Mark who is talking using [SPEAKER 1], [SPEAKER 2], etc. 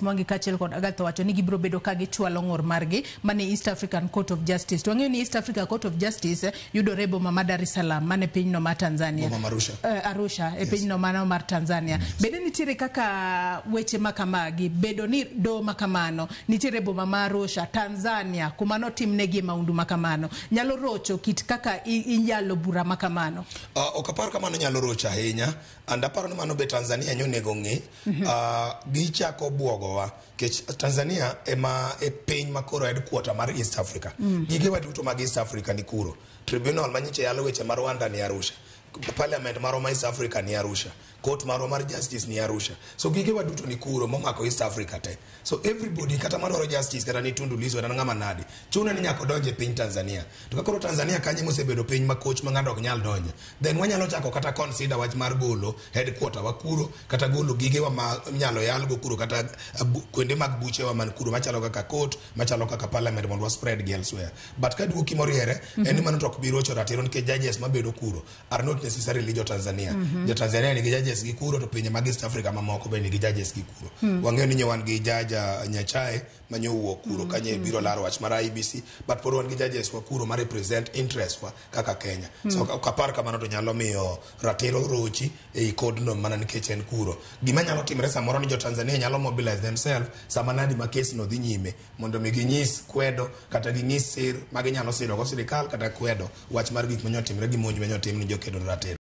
[SPEAKER 1] Mwangi kaachiel kod Agatha wacho ni gibiro bedo ka gichwalo ng'ur margi mane East African Court of Justice. To wang'eyo ni East Africa Court of Justice yudore e boma ma Dar es Salaam mane pinyno mar Tanzania.
[SPEAKER 2] Boma ma Arusha.
[SPEAKER 1] Arusha e pinyno mano mar Tanzania. Bende nitiere kaka weche ma kamagi bedo ni doho ma kamano nitiere e boma ma Arusha, Tanzania kuma notimnegie maundu ma kamano nyalo rocho kit kaka iyalo bura ma kamano.
[SPEAKER 2] Ok apar ka mano nyalo rocho ahinya and aparo ni mano be Tanzania nyonego ng'e. Gichako buogowa kech Tanzania ema e piny ma koro headquarter mar East Africa. Gigewa duto mag East Africa ni kuro. Tribunal manyiche yalo weche mar Rwanda ni Arusha. Parliament marwa ma East Africa ni Arusha. Court marwa mar justice ni Arusha. So gigewa duto ni kuro momako East Africa te. So everybody kata madwaro justice kata ni Tundu Lissu kata ng'ama nadi chune ni nyaka odonje piny Tanzania. To ka koro Tanzania kanyo mosebedo piny ma koch ma ng'ato ok nyal donje, then wanyalo chako kata consider wach mar golo headquarter wa kuro kata golo gigewa ma nyalo yalgo kuro kata kuonde mag buchewa man kuro machalo kaka court, machalo kaka parliament mondo wa spread gi elsewhere. But ka duoki moriere en ni mano to ok bi rocho ratiro nikech judges mabedo kuro are not necessarily jo Tanzania. Jo Tanzania nigi judges gi kuro to pinje mag East Africa mamoko be nigi judges gi kuro. Wang'eyo ni wan gi judge Nyachae manyo wuok kuro kanye biro laro wach mar IEBC, but pod wan gi judges wa kuro ma represent interest wa kaka Kenya. So ok apar kamano to nyalo miyo ratiro rochi ei kodno mana nikech en kuro. Gima nyalo timre samoro ni jo Tanzania nyalo mobilize themselves sama nadi ma case no dhi nyime mondo mi ginyis kwedo kata ginyis sir ma ginyalo siro go sirikal kata kwedo wach mar gik manyo timre gi monj manyo tim ni jokedo ratiro.